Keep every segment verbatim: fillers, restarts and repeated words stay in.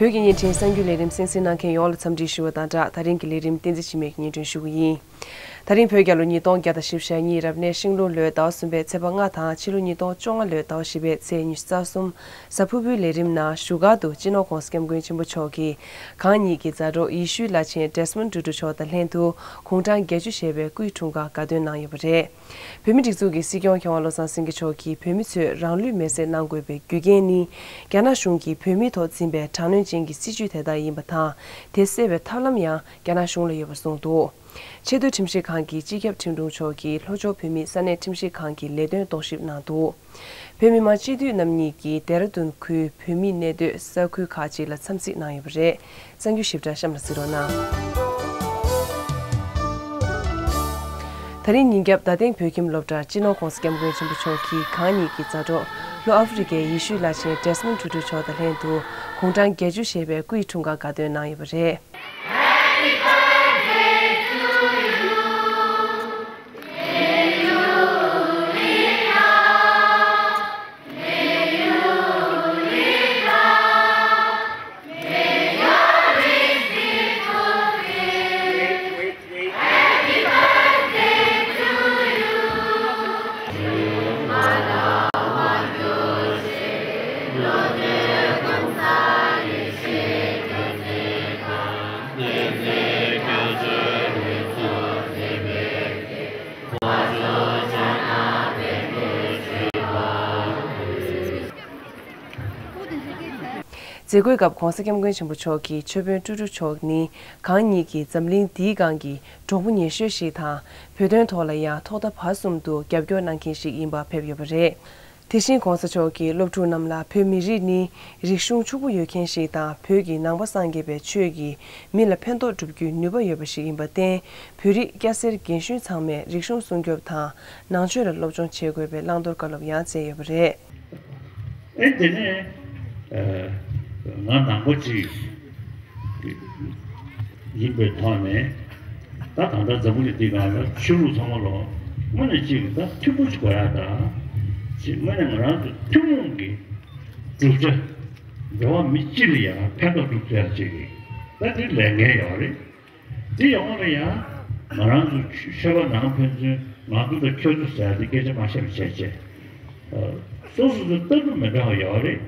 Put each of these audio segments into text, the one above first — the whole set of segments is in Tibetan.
བོད་ཀྱི་བརྙན་འཕྲིན་གསར་འགྱུར་ལས་རིམ་གསན་གཟིགས་གནང་མཁན་ཡོངས་ལ་འཚམས་འདྲི་ཞུ་བ་དང་སྦྲགས། ད་རིང་གི་ལས་རིམ་བསྟན་འཛིན་འཆི་མེད་ཀྱིས་སྙན་སྒྲོན་ཞུ་གི་ཡིན། ད་རིང་བོད་རྒྱལ་ལོ་ཉིས་སྟོང་བརྒྱ་དང་བཞི་བཅུ་ཞེ་གཉིས་རབ་གནས་ཤིང་ལུག་ལོའི་ཟླ་བ་གསུམ་པའི་ཚེས་པ་ལྔ་དང་ཕྱི་ལོ་ཉིས་སྟོང་བཅོ་ལྔ་ལོའི་ཟླ་བ་བཞི་པའི་ཚེས་ཉི་ཤུ་རྩ་གསུམ། གཟའ་ཕུར་བུའི་ལས་རིམ་ནང་བཞུགས་སྒར་དུ་སྤྱི་ནོར་༧གོང་ས་༧སྐྱབས་མགོན་ཆེན་པོ་མཆོག་གིས་གང་ཉིད་ཀྱི་མཛའ་གྲོགས་ཡེ་ཤུའི་བླ་ཆེན་ཌེ་སི་མོན་ཊུ་ཌུ་མཆོག་དང་ལྷན་དུ་དགུང་གྲངས་བརྒྱད་ཅུ་བཞེས་པའི་སྐུའི་འཁྲུངས་སྐར་དགའ་སྟོན་གནང་ཡོད་པ་རེད། བོད་མིའི་སྒྲིག་འཛུགས་ཀྱི་སྲིད་སྐྱོང་མཁས་དབང་བློ་བཟང་སེང་གེ་མཆོག་གིས་བོད་མི་ཚོས་རང་ལུས་མེར་སྲེག་གནང་དགོས་པའི་རྒྱུ་རྐྱེན་ནི། རྒྱ་ནག་གཞུང་གིས་བོད་མིའི་ཐོག་འཛིན་པའི་དྲག་གནོན་ཅན་གྱི་སྲིད་བྱུས་དེ་དག་ཡིན་པ་དང་། དེ་སེལ་བའི་ཐབས་ལམ་ཡང་རྒྱ་ནག་གཞུང་ལ་ཡོད་པར་གསུངས་འདུག་ཆེས་མཐོའི་ཁྲིམས་ཞིབ་ཁང་གི་སྤྱི་ཁྱབ་ཁྲིམས་དྲུང་མཆོག་གིས་ལྷོ་ཕྱོགས་བོད་མིའི་ས་གནས་ཁྲིམས་ཞིབ་ཁང་གི་ལས་དོན་རྟོག་ཞིབ་གནང་འདུག་བོད་མི་མང་སྤྱི་འཐུས་རྣམ་གཉིས་ཀྱིས་ལྡེ་ར་ལྡུན་ཁུལ་བོད་མིའི་གནས་སྡོད་ས་ཁུལ་ཁག་ཅིག་ལ་འཚམས་གཟིགས་གནང་ཡོད་པ་རེད། གསར་འགྱུར་ཞིབ་ཕྲ་གཤམ་ལ་གཟིགས་རོགས་གནང་། ད་རིང་ཉིན་རྒྱབ་རྡ་སྟེང་བོད་ཁྱིམ་སློབ་གྲྭར་སྤྱི་ནོར་༧གོང་ས་༧སྐྱབས་མགོན་ཆེན་པོ་མཆོག་གིས་གང་ཉིད་ཀྱི་མཛའ་གྲོགས་ལྷོ་ཨ་ཧྥེ་རི་ཀའི་ཡེ་ཤུའི་བླ་ཆེན་ཌེ་སི་མོན་ཊུ་ཌུ་མཆོག་དང་ལྷན་དུ་དགུང་གྲངས་བརྒྱད་ཅུ་བཞེས་པའི་སྐུའི་འཁྲུངས་སྐར་དགའ་སྟོན་གནང་ཡོད་པ་རེད། མཛད་སྒོའི་སྐབས་༧གོང་ས་༧སྐྱབས་མགོན་ཆེན་པོ་མཆོག་གིས་མཆོད་དཔོན་ཀྲུ་ཀྲུ་མཆོག་ནི་གང་ཉིད་ཀྱི་འཛམ་གླིང་འདིའི་སྒང་གི་གྲོགས་པོ་ཉེ་ཤོས་ཤིག་དང་། བོད་དོན་ཐོག་ལ་ཡང་ཐོག་མཐའ་བར་གསུམ་དུ་རྒྱབ་སྐྱོར་གནང་མཁན་ཞིག་ཡིན་པ་ཕེབས་ཡོད་པ་རེད། དེ་བཞིན་༧གོང་ས་མཆོག་གིས་སློབ་ཕྲུག་རྣམས་ལ་བོད་མི་རིགས་ནི་རིག་གཞུང་ཕྱུག་པོ་ཡོད་མཁན་ཞིག་དང་། བོད་ཀྱི་ནང་པ་སངས་རྒྱས་པའི་ཆོས་ཀྱིས་མི་ལ་ཕན་ཐོགས་སྒྲུབ་རྒྱུའི་ནུས་པ་ཡོད་པ་ཞིག་ཡིན་པར་བརྟེན། བོད་རིགས་སྐྱ་སེར་རྒན་གཞོན་ཚང་མས་རིག་གཞུང་སྲུང་སྐྱོབ་དང་ནང་ཆོས་ལ་སློབ་སྦྱོང་བྱེད་དགོས་པའི་བླང་དོར་བཀའ་སློབ་ཡང་སྩལ་ཡོད་པ་རེད། ཨེ་དེ་ནས་ཨ་ང་ནང་པ་ཅིག་ཡིན་པའི་ཐོག་ནས། ད་ད་ལྟ་འཛམ་བུ་གླིང་འདི་སྒང་ལ་ཆོས་ལུགས་ཚང་མ་ལོ་དངོས་གནས་གཅིག་ད་མཐུན་པོ་ཅིག་དགོས་ཡ། ད་ཅིག་དངོས་གནས་ང་རང་ཚོ་ཐུན་མོང་གི་བསྒྲུབ་བྱ། འགྲོ་བ་མི་སྤྱི་ལ་ཡང་ཕན་ཐོགས་སྒྲུབ་ཐུབ་ཡ་ཅིག་གི་ད་དེ་ལས་འགན་ཡོད་རེད། དེ་ཡོང་བ་ལ་ཡང་ང་རང་ཚོ་ཆོས་པ་ནང་ཕན་ཚུན་ང་ཚོ་དང་ཁྱོད་ཚོ་ཟེར་ཡ་དེ་སྐད་ཆ་མ་བཤད་པ་བྱས་བྱས། སོ་སོ་ཚོ་ལྟ་གྲུབ་མི་འདྲ་བ་ཡོད་རེད།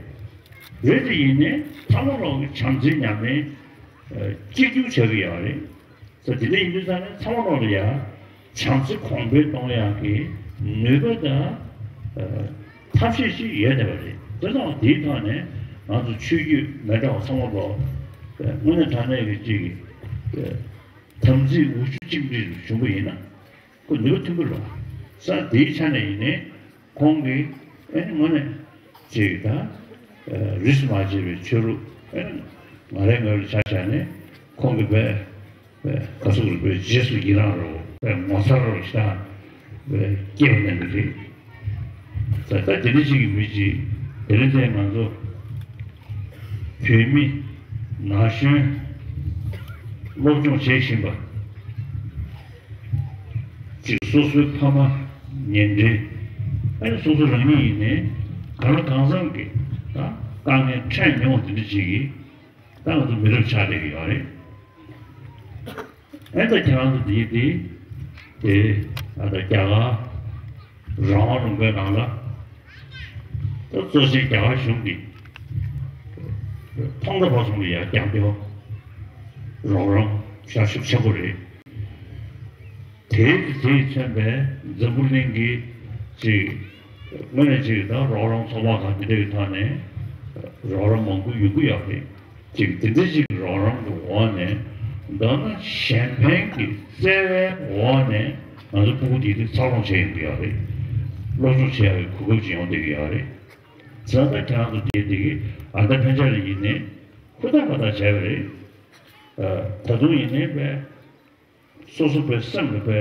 རེད་དེ་ཡིན་ནའི་ཚང་མ་ལོག་གི་བྱམས་བརྩེ་ཉམས་ལེན་གཅིག་གྱུར་བྱ་གི་ཡོད་རེད། ས་དེ་འདྲ་ཡིན་དུས་ཙང་ནས་ཚང་མ་ལོག་ལ་ཡ་བྱམས་བརྩེ་གོང་འཕེལ་གཏོང་ཡག་གི་ནུས་པ་དང་ཐབས་ཤེས་ཤིག་ཡོད་བསྡད་པ་རེད། དེ་ཙང་དེའི་ཐོག་ནས་ང་ཚོ་ཆོས་བརྒྱུད་མི་འདྲ་བ་ཚང་མ་ལོག་དངོས་གནས་དྲང་གནས་ཀྱི་གཅིག་གི་དམ་ཚིག་འུ་ཆུ་གཅིག་འདྲ་བྱུང་པ་ཡིན་ན། ཁོ་ནུས་པ་མཐུན་པོ་རེད། ས་དེའི་ཆ་ནས་ཡིན་ནའི་ཁོང་གིས་ཨེ་ནི་དངོས་གནས་ཅིག་ད་རིས་མ་བྱས་པའི་ཆོས་ལུགས། ཨེ་ནི་ང་རའི་ངོས་ལ་ཆ་བཞག་ནས་ཁོང་གིས་དཔེ་དཔེ་ག་ཚོད་རེད། དཔེ་རྗེས་སུ་ཡི་རང་རོ། དཔེ་ངོ་མཚར་རོ་ཞེ་དྲག་དཔེ་སྐྱེས་པ་ནས་རེད། ད་ད་དེ་འདྲ་ཅིག་གི་མི་ཅིག་དེ་རིང་དེ་ང་ཚོ་བོད་མི་ན་གཞོན་སློབ་སྦྱོང་བྱེད་བཞིན་པ། གཅིག་སོ་སོའི་ཕ་མ་ཉེ་འབྲེལ། ཨ་ནི་སོ་སོ་རང་ཉིད་ཡིན་ནའི་གང་ལ་གང་འཚམ་གྱི་ད་དཀའ་ངལ་འཕྲད་མྱོང་བ་དེ་འདྲ་ཅིག་གིས་ད་ང་ཚོ་མི་རབས་ཆགས་བསྡད་ཀྱི་ཡོད་རེད། ཨ་ནི་ད་ཁྱེད་རང་ཚོ་འདིའི་འདི་དེ་ཨ་ད་རྒྱ་གར་རང་དབང་ལུང་པའི་ནང་ལ་ད་གཙོ་ཆེ་རྒྱ་གར་གཞུང་གིས་ཐོག་མཐའ་བར་གསུམ་ལ་ཡང་རྒྱབ་སྐྱོར་རོགས་རམ་བྱ་ཤུགས་ཆེན་པོ་རེད། དེའི་དེས་མཚོན་པའི་འཛམ་བུ་གླིང་གི་ཅིག་དངོས་གནས་ཅིག་ད་རོགས་རམ་ཚོགས་པ་ཁག་དེ་འདྲ་གི་ཐོག་ནས་རོགས་རམ་མང་པོ་ཡོང་གི་ཡོད་རེད། ཅིག་དེ་འདྲ་ཅིག་རོགས་རམ་གྱི་འོག་ནས་མདོར་ན་གཞན་ཕན་གྱི་བརྩེ་བའི་འོག་ནས་ང་ཚོ་ཕྲུ་གུ་དེ་དུས་འཚར་ལོངས་བྱས་ཡོང་གི་ཡོད་རེད། སློབ་སྦྱོང་བྱེད་ཡག་གི་གོ་སྐབས་ཅིག་ཡོང་བསྡད་ཀྱི་ཡོད་རེད། བྱས་ཙང་ཁྱེད་རང་ཚོ་དེ་དེ་གི་ཨ་ད་ཕན་ཆད་ལ་ཡིན་ནའི་ཧུར་ཐག་ཧུར་ཐག་བྱས་པ་རེད། ད་དུང་ཡིན་ནའི་དཔེ་སོ་སོ་པའི་སེམས་ལ་དཔེ་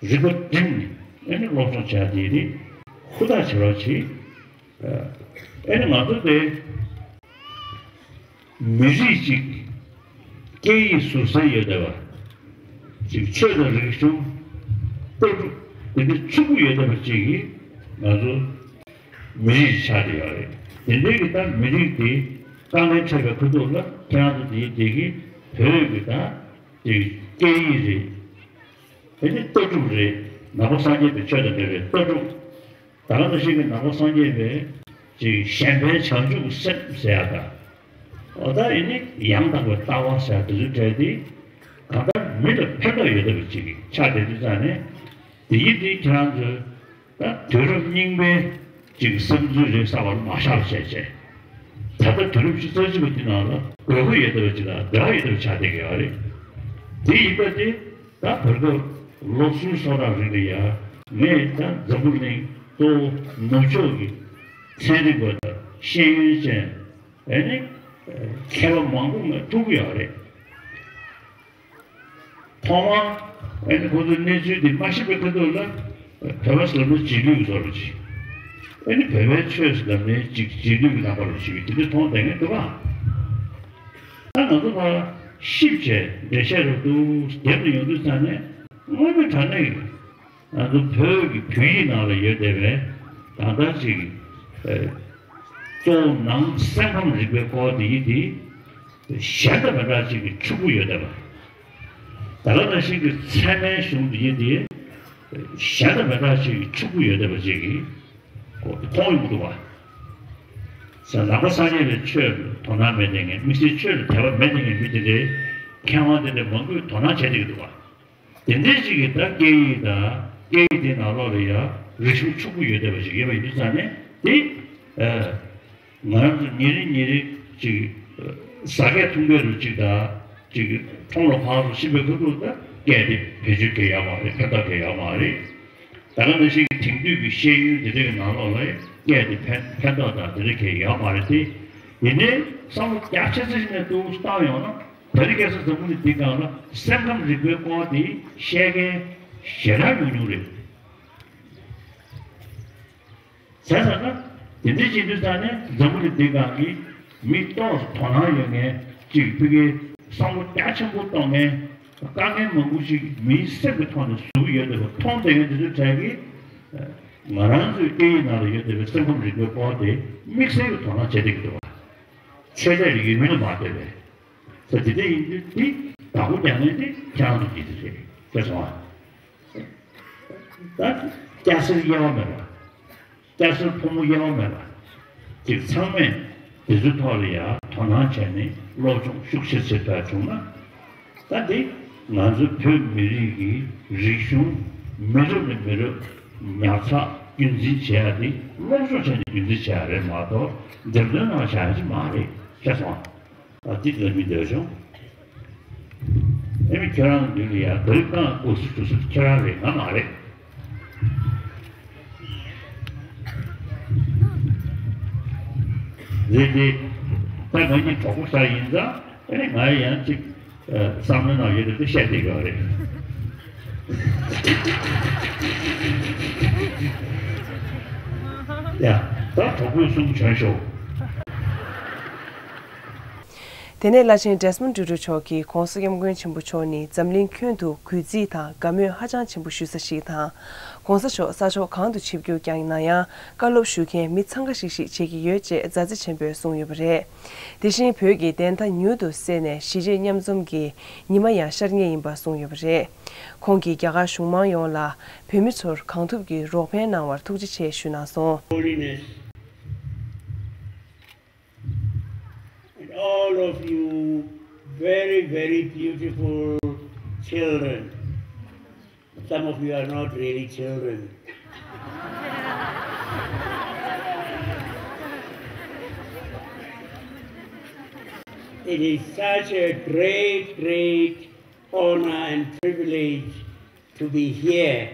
རིག་པ་བསྒྲིམས་ནས་ཨེ་ནི་སློབ་སྦྱོང་བྱ་དེ་ནི་ཧུར་ཐག་བྱེད་རོགས་གྱིས། ཨེ་ནི་ང་ཚོ་དེ་མི་རིགས་ཅིག་སྐད་ཡིག་ཟུར་གསལ་ཡོད་བསྡད་པ་ཅིག་ཆོས་དང་རིག་གཞུང་ལྟ་གྲུབ་དེ་འདྲ་ཕྱུག་པོ་ཡོད་བསྡད་པ་ཅིག་གིས་ང་ཚོ་མི་རིགས་ཆགས་བསྡད་ཡོད་རེད། དེ་འདྲའི་གི་ད་མི་རིགས་དེ་ དཀའ་ངལ་འཕྲད་པའི་ཁུ་ཐུག་ལ་ཁྱེད་རང་ཚོ་དེའི་དེ་གི་བོད་ཀྱི་ད་དེ་སྐད་ཡིག་རེད། དེ་ནི་ལྟ་གྲུབ་རེད། ནང་པ་སངས་རྒྱས་པའི་ཆོས་དང་འབྲེལ་བའི་ལྟ་གྲུབ། ད་ག་ནང་བཞིན་གྱི་ནང་པ་སངས་རྒྱས་པའི་ཅིག་གཞན་ཕན་བྱང་ཆུབ་སེམས་ཟེར་ཡ་དང་། འོ་ད་ཡིན་ནི་ཡང་དག་པའི་ལྟ་བ་ཟེར་ཡ་དེ་ཚོའི་གྲས་དེ་གང་ལྟར་མི་ལ་ཕན་ཐོགས་ཡོད་བསྡད་པ་ཅིག་ཆགས་བསྡད་དུས་ཙང་ནས། དེ་ཡིན་དུས་ཁྱེད་རང་ཚོས་ད་དུས་རབས་རྙིང་པའི་ཅིག་བསམ་ཚུལ་རེད་བསམ་པ་ལ་མ་བཞག་པ་བྱས་བྱས། ད་ལྟ་དུས་རབས་ཉི་ཤུ་རྩ་གཅིག་པ་འདི་ནང་ལ་དགོས་མཁོ་ཡོད་བསྡད་པ་ཅིག་དང་འབྲེལ་བ་ཡོད་བསྡད་པ་ཆགས་བསྡད་ཀྱི་ཡོད་རེད། དེ་ཡིན་པ་དེ་ད་བར་སྐབས་ལོ་གསུམ་སོ་ལྔ་རིང་ལ་ཡ་ངས་ད་འཛམ་བུ་གླིང་གཙོ་བོ་ནུབ་ཕྱོགས་ཀྱི་ཚན་རིག་པ་དང་ཤེས་ཡོན་ཅན་ཨེ་ནི་མཁས་པ་མང་པོ་ངས་ཐུག་གི་ཡོད་རེད། ཐོག་མར་ཨེ་ནི་ཁོ་ཚོའི་གནས་ཚུལ་འདི་མ་ཤེས་པའི་ཁ་ཐུག་ལ་བོད་པ་ཟེར་ན་རྗེས་ལུས་ཀྱི་བཟོ་འདྲ་ཅིག་ཨེ་ནི་བོད་པའི་ཆོས་ཟེར་ན་ཅིག་རྗེས་ལུས་ཀྱི་རྣམ་པ་རུ་ཅིག་དེ་འདྲ་མཐོང་བསྡད་མཁན་འདུག་ག་ད་ང་ཚོ་ཕར་ཤིབ་བྱས་འགྲེལ་བཤད་རུ་འདུག་རྒྱབ་ནས་ཡོང་དུས་ཙང་ནས་དངོས་གནས་དྲང་གནས་ཀྱི་ང་ཚོ་བོད་ཀྱི་བོད་ཡིག་ནང་ལ་ཡོད་བསྡད་པའི་ད་ལྟ་ཅིག་ཨེ་གཙོ་བོ་ནང་སེམས་ཁམས་རིག་པའི་སྐོར་དེ་ཡིན་དེ། གཞན་དང་མི་འདྲ་ཅིག་གི་ཕྱུག་པོ་ཡོད་བསྡད་པ། ད་ག་ནང་བཞིན་གྱི་ཚད་མའི་གཞུང་འདི་ཡིན་དེ། གཞན་དང་མི་འདྲ་ཅིག་གི་ཕྱུག་པོ་ཡོད་བསྡད་པ་ཅིག་གི་གོ་མཐོང་ཡོང་གི་འདུག་བ། ཟེར་ནང་པ་སངས་རྒྱས་པའི་ཆོས་ལ་དོ་སྣང་མེད་བསྡད་མཁན། དམིགས་བསལ་ཆོས་ལ་དད་པ་མེད་བསྡད་མཁན་མི་དེ་འདྲའི་མཁས་དབང་དེ་འདྲ་མང་པོས་དོ་སྣང་བྱས་བསྡད་ཀྱི་འདུག་བ། དེ་འདྲའི་ཅིག་གིས་ད་སྐད་ཡིག་དང་སྐད་ཡིག་དེ་ནང་ལོགས་ལ་ཡང་རིག་གཞུང་ཕྱུག་པོ་ཡོད་བསྡད་པ་ཞིག་ཡོད་པ་ཡིན་དུས་ཙང་ནས་དེ། ཨ། ང་རང་ཚོ་ཉིན་རེ་ཉིན་རེ་ཅིག་ཟ་སྐད་འཐུང་སྐད་རུ་ཅིག་དང་ཅིག་ཁྲོམ་ལ་ཕར་ཚུར་ཕྱིན་པའི་ཁ་ཐུག་ད་སྐད་དེ་བེད་སྤྱོད་གང་ཡང་ཡོད་མ་རེད། ཕན་ཐོགས་གང་ཡང་ཡོད་མ་རེད། ད་ག་ནང་བཞིན་གྱི་དེང་དུས་ཀྱི་ཤེས་ཡོན་དེ་འདྲའི་ནང་ལོགས་ལ་སྐད་དེ་ཕན་ཕན་ཐོགས་དང་དེ་འདྲ་གང་ཡང་ཡོད་མ་རེད་དེ། ཡིན་ནའི་བསམ་བློ་རྒྱ་ཆེ་ས་ཞིག་ནས་ཏོག་ཙམ་བཏང་ཡོང་ན། ད་རེས་ཁ་སང་འཛམ་བུ་གླིང་འདིའི་སྒང་ལ་སེམས་ཁམས་རིག་པའི་སྐོར་དེ་བཤད་མཁན་ཞེ་དྲག་ཉུང་ཉུང་རེད། བྱས་ཙང་ན་དེ་འདྲ་བྱེད་དུས་ཙང་ནས་འཛམ་བུ་གླིང་འདིའི་སྒང་གི་མི་ཏོག་ཙམ་དོ་སྣང་ཡོད་མཁན་ཅིག་ཕ་གིའི་བསམ་བློ་རྒྱ་ཆེན་པོ་གཏོང་མཁན་དཀའ་ངལ་མང་པོ་ཞིག་མིའི་སེམས་ཀྱི་ཐོག་ནས་བཟོ་གི་ཡོད་འདུག་པ་མཐོང་བསྡད་མཁན་དེ་ཚོའི་གྲས་ཀྱིས་ང་རང་ཚོའི་སྐད་ཡིག་ནང་ལ་ཡོད་བསྡད་པའི་སེམས་ཁམས་རིག་པའི་སྐོར་དེ་དམིགས་བསལ་གྱི་དོ་སྣང་བྱེད་བསྡད་ཀྱི་འདུག་པ། ཆོས་དད་རིག་གཞུང་མིན་ལ་མ་ལྟོས་པའི། ས་དེ་འདྲ་ཡིན་དུས་དེ་བདག་པོ་རྒྱག་མཁན་དེ་ཁྱེད་རང་ཚོ་གཉིས་དེ་རེད། ཤེས་སོང་ཨ། ད་སྐྱ་སེར་དབྱེ་བ་མེད་པ། སྐྱ་སེར་ཕོ་མོ་དབྱེ་བ་མེད་པ། ཅིག་ཚང་མས་དེ་ཚོའི་ཐོག་ལ་ཡ་དོ་སྣང་བྱས་ནས་སློབ་སྦྱོང་ཤུགས་ཆེ་བྱེད་ཐུབ་པ་བྱུང་ན། ད་དེ་ང་ཚོ་བོད་མི་རིགས་ཀྱི་རིག་གཞུང་མི་རབས་ནས་མི་རབས་ཉར་ཚགས་རྒྱུན་འཛིན་བྱེད་ཡ་དེ་སློབ་སྦྱོང་བྱས་ནས་རྒྱུན་འཛིན་བྱེད་ཡ་རེད་མ་གཏོགས་འགྲེམས་སྟོན་གནང་བྱ་ཡ་ཅིག་མ་རེད། ཤེས་སོང་ཨ། ཨ་ཙི་ལ་མི་བདེ་བ་བྱུང་། ཨེ་མི་ཁྱོད་རང་མདུན་ལ་ཡ་ག་རེ་གང་སྐུ་སུ་སུ་སུ་ཁྱེད་རང་རེད་ང་མ་རེད། རེད་དེ། ད་ང་གཉིས་གྲོགས་པོ་ཤ་ཡིན་ཙང་ཨེ་ནི་ང་ཡང་ཅིག་བསམ་བློའི་ནང་ཡོད་དེ་བཤད་བསྡད་ཡོད་རེད། ཡ། ད་གྲོགས་པོ་གསུམ་བྱོན་ཤོག་དེ་ནས་བླ་ཆེན་ཌེ་སི་མོན་ཊུ་ཊུ་མཆོག་གིས་༸གོང་ས་༸སྐྱབས་མགོན་ཆེན་པོ་མཆོག་ནི་འཛམ་གླིང་ཁྱོན་དུ་གུས་བརྩི་དང་དགའ་མོས་ཧ་ཅང་ཆེན་པོ་ཞུ་ས་ཞིག་དང་། ༸གོང་ས་མཆོག་ས་ཕྱོགས་གང་དུ་ཆིབས་བསྒྱུར་བསྐྱངས་ན་ཡང་བཀའ་སློབ་ཞུ་མཁན་མི་འཚང་ཁ་ཤིག་ཤིག་བྱེད་ཀྱི་ཡོད་ཅེས་མཛའ་བརྩེ་ཆེན་པོས་གསུངས་ཡོད་པ་རེད། དེ་བཞིན་བོད་ཀྱི་བདེན་མཐའ་མྱུར་དུ་གསལ་ནས་གཞིས་བྱེས་མཉམ་འཛོམས་ཀྱི་ཉི་མ་ཡང་ཤར་ངེས་ཡིན་པ་གསུངས་ཡོད་པ་རེད། ཁོང་གིས་རྒྱ་གར་གཞུང་མང་ཡོངས་ལ་བོད་མི་ཚོར་གང་ཐུབ་ཀྱིས་རོགས་ཕན་གནང་བར་ཐུགས་རྗེ་ཆེ་ཞུ་གནང་སོང་། Holiness. And all of you very, very beautiful children. Some of you are not really children. It is such a great, great honor and privilege to be here.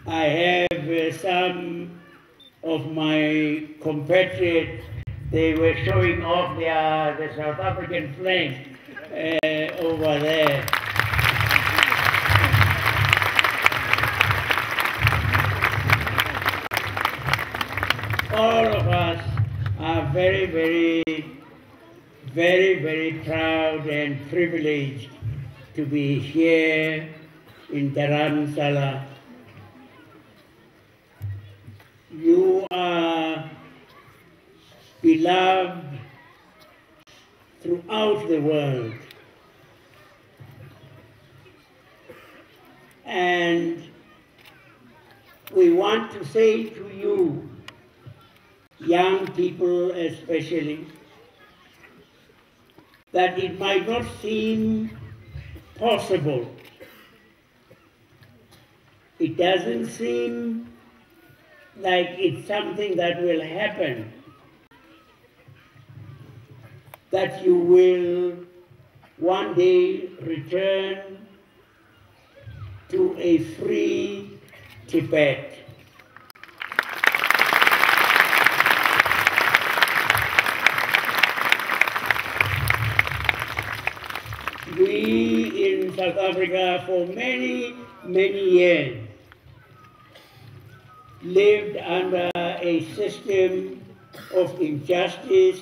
I have uh, some of my compatriots, they were showing off their the South African flag uh, over there. All of us are very, very, very, very proud and privileged to be here in Dharamsala. You are beloved throughout the world. And we want to say to you, young people especially, that it might not seem possible. It doesn't seem like it's something that will happen, that you will one day return to a free Tibet. We in South Africa for many, many years lived under a system of injustice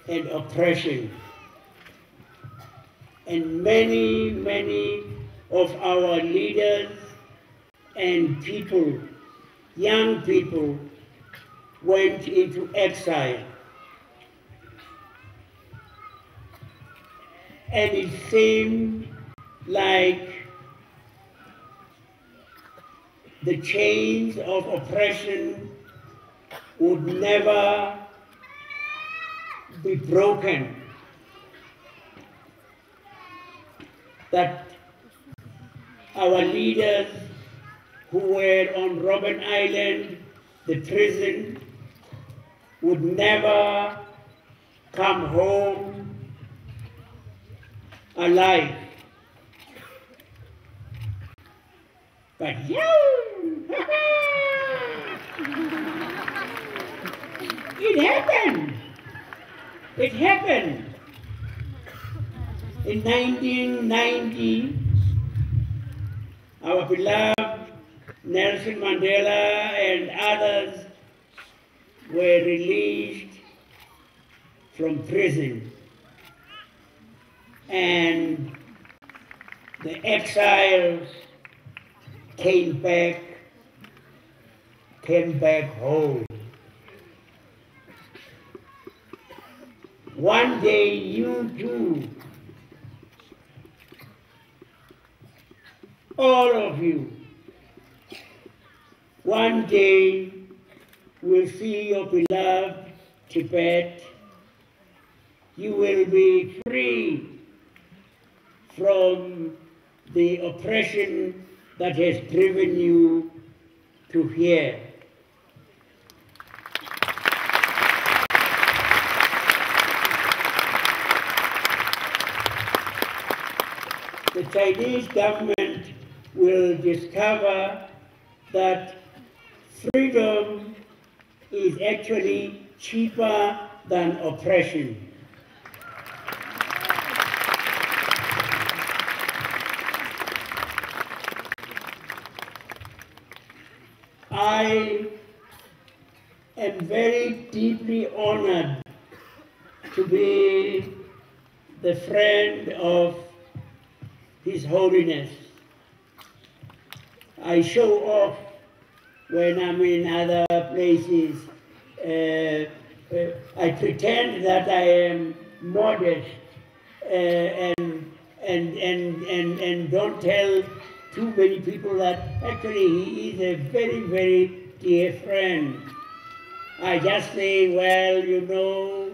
and oppression. And many, many of our leaders and people, young people, went into exile. And it seemed like the chains of oppression would never be broken. That our leaders who were on Robben Island, the prison, would never come home alive. But you, it happened. It happened. In nineteen ninety, our beloved Nelson Mandela and others were released from prison, and the exiles came back, came back home. One day you too, all of you, one day will see your beloved Tibet. You will be free from the oppression that has driven you to here. The Chinese government will discover that freedom is actually cheaper than oppression. I am very deeply honored to be the friend of His Holiness. I show off when I'm in other places. Uh, uh, I pretend that I am modest, uh, and, and, and, and, and don't tell too many people that actually he is a very, very dear friend. I just say, "Well, you know,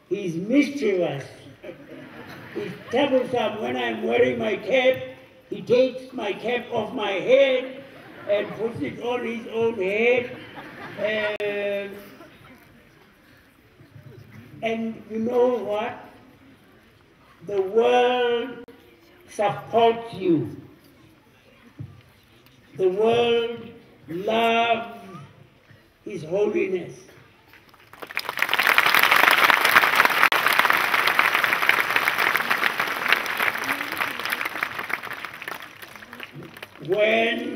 he's mischievous. He's troublesome. When I'm wearing my cap, he takes my cap off my head and puts it on his own head." And, and you know what? The world supports you. The world loves His Holiness. When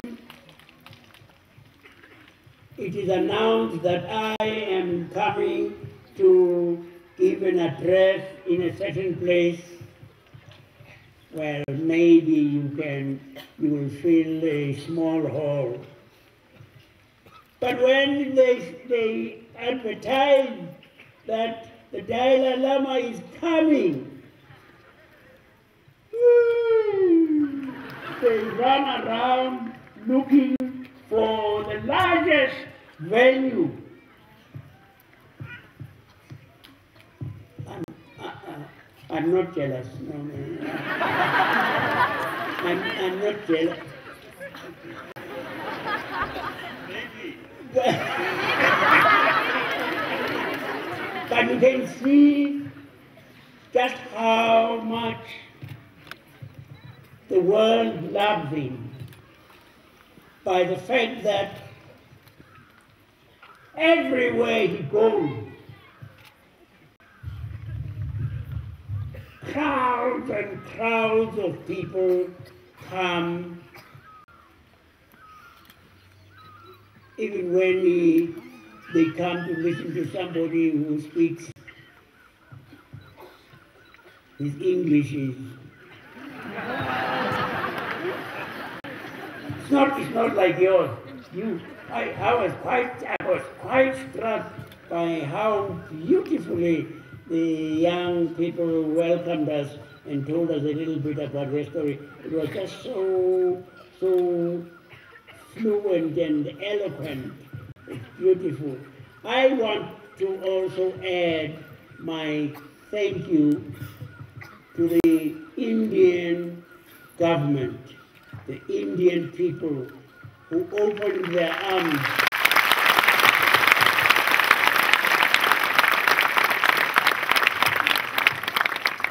it is announced that I am coming to give an address in a certain place, well, maybe you can, you will fill a small hall. But when they, they advertise that the Dalai Lama is coming, they run around looking for the largest venue. I'm, I, I, I'm not jealous. No, no, no. I'm, I'm not jealous. But, but you can see just how much the world loves him by the fact that everywhere he goes, crowds and crowds of people come, even when he, they come to listen to somebody who speaks, his English is it's not, it's not like yours. You, I, I was quite, I was quite struck by how beautifully the young people welcomed us and told us a little bit about their story. It was just so, so fluent and eloquent. It's beautiful. I want to also add my thank you to the Indian government, the Indian people who opened their arms,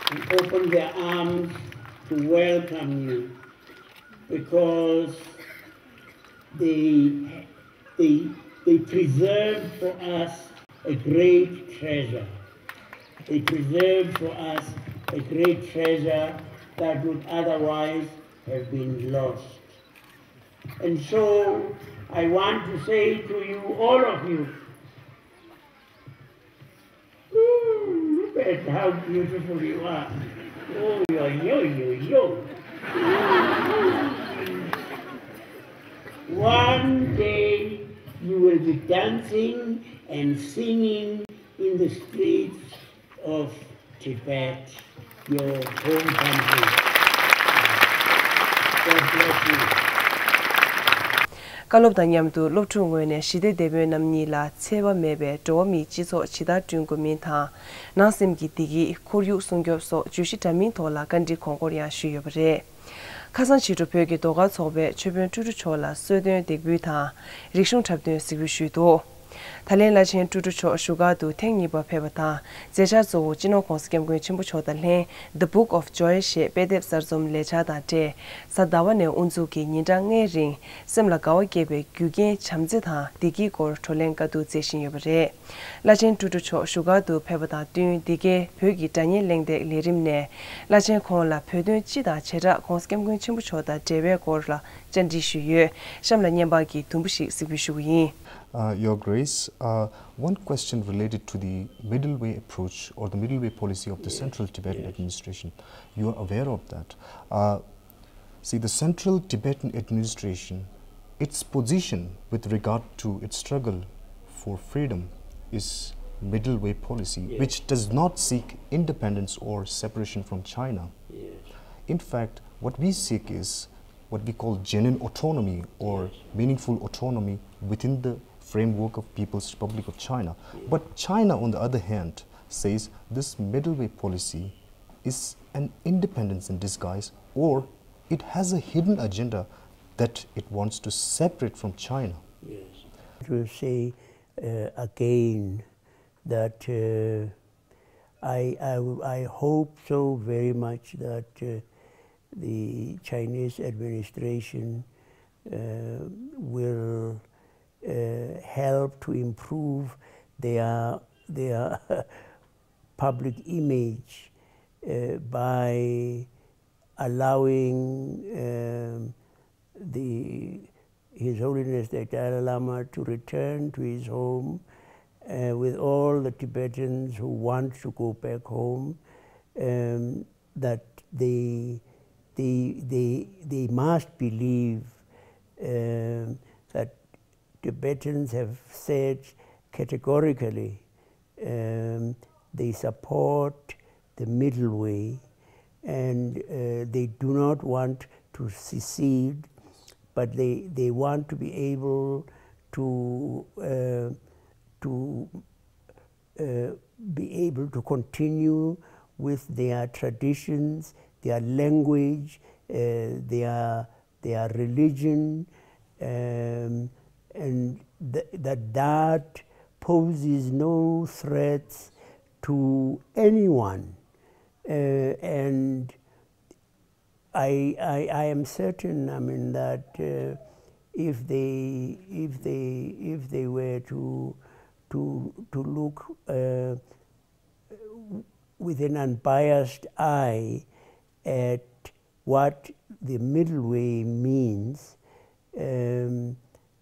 who opened their arms to welcome you, because they, they, they preserved for us a great treasure. They preserved for us a great treasure that would otherwise have been lost. And so I want to say to you, all of you, ooh, look at how beautiful you are. Oh, yo, yo, yo, yo. One day you will be dancing and singing in the streets of Tibet, your home country. God bless you. བཀའ་སློབ་དང་མཉམ་དུ་སློབ་ཕྲུག་ངོས་ནས་ཞི་བདེ་དེད་དཔོན་རྣམ་གཉིས་ལ་འཚེ་བ་མེད་པའི་འགྲོ་བ་མིའི་སྤྱི་ཚོགས་ཇི་ལྟར་བསྐྲུན་དགོས་མིན་དང་། ནང་སེམས་ཀྱི་བདེ་སྐྱིད་ཁོར་ཡུག་སྲུང་སྐྱོབ་སོགས་བརྗོད་གཞི་འདྲ་མིན་ཐོག་ལ་བཀའ་འདྲི་གོང་བཀུར་ཡང་ཞུས་ཡོད་པ་རེད། ཁ་སང་ཕྱི་དྲོ་བོད་ཀྱི་ཟློས་གར་ཚོགས་པས་ཆོས་དཔོན་ཀྲུ་ཀྲུ་མཆོག་ལ་གསོལ་སྟོན་འདེགས་འབུལ་དང་། རིག་གཞུང་འཁྲབ་སྟོན་གཟིགས་འབུལ་ཞུས་འདུག་ད་ལན་བླ་ཆེན་ཀྲུ་ཀྲུ་མཆོག་བཞུགས་སྒར་དུ་ཐེངས་གཉིས་པ་ཕེབས་པ་དང་། མཛད་འཆར་གཙོ་བོ་སྤྱི་ནོར་༧གོང་ས་༧སྐྱབས་མགོན་ཆེན་པོ་མཆོག་དང་ལྷན་The Book of Joy ཞེས་དཔེ་དེབ་གསར་རྩོམ་ལས་འཆར་དང་འབྲེལ། གཟའ་ཟླ་བ་ནས་དབུ་འཛུགས་ཀྱིས་ཉིན་གྲངས་ལྔའི་རིང་སེམས་ལ་དགའ་བ་སྐྱེད་པའི་རྒྱུ་རྐྱེན་བྱམས་བརྩེ་དང་བདེ་སྐྱིད་སྐོར་བགྲོ་གླེང་བཀའ་བསྡུར་མཛད་བཞིན་ཡོད་པ་རེད། བླ་ཆེན་ཀྲུ་ཀྲུ་མཆོག་བཞུགས་སྒར་དུ་ཕེབས་པ་དང་བསྟུན། འདི་གའི་བོད་ཀྱི་སྒྲ་སྙན་གླེང་སྟེགས་ལས་རིམ་ནས་བླ་ཆེན་ཁོང་ལ་བོད་དོན་སྤྱི་དང་བྱེ་བྲག་༧གོང་ས་༧སྐྱབས་མགོན་ཆེན་པོ་མཆོག་དང་འབྲེལ་བའི་སྐོར་ལ་བཅར་འདྲི་ཞུས་ཡོད། གཤམ་ལ་བརྙན་པར་གྱི་དུམ་བུ་ཞིག་གཟིགས་འབུལ་ཞུ་གི་ཡིན། Uh, Your Grace, uh, one question related to the middle way approach or the middle way policy of the Central Tibetan Administration. You are aware of that. Uh, See, the Central Tibetan Administration, its position with regard to its struggle for freedom is middle way policy, which does not seek independence or separation from China. In fact, what we seek is what we call genuine autonomy or meaningful autonomy within the framework of People's Republic of China. But China, on the other hand, says this middle way policy is an independence in disguise, or it has a hidden agenda that it wants to separate from China. Yes. To say, uh, again that, uh, I, I, I hope so very much that, uh, the Chinese administration, uh, will, uh, help to improve their, their public image, uh, by allowing, um, the, His Holiness the Dalai Lama to return to his home, uh, with all the Tibetans who want to go back home, um, that they, they, they, they must believe, um, that Tibet Tibetans have said categorically, um, they support the middle way, and uh, they do not want to secede, but they, they want to be able to, uh, to uh, be able to continue with their traditions, their language, uh, their, their religion, um, and th- that that poses no threats to anyone. Uh, and I, I, I am certain, I mean, that uh, if they, if they, if they were to, to, to look uh, with an unbiased eye at what the middle way means, um,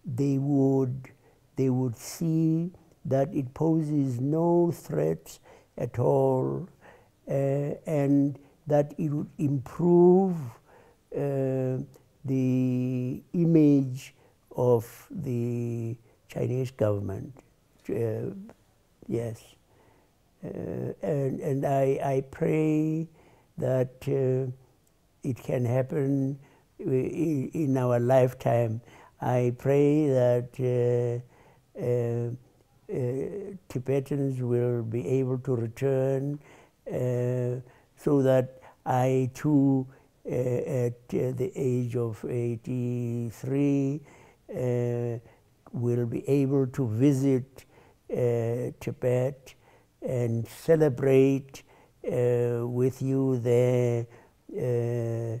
they would, they would see that it poses no threat at all, uh, and that it would improve uh, the image of the Chinese government. Uh, yes. Uh, and, and I, I pray that uh, it can happen in, in our lifetime. I pray that uh, uh, uh, Tibetans will be able to return uh, so that I too, uh, at uh, the age of eighty-three, uh, will be able to visit uh, Tibet and celebrate uh, with you there uh,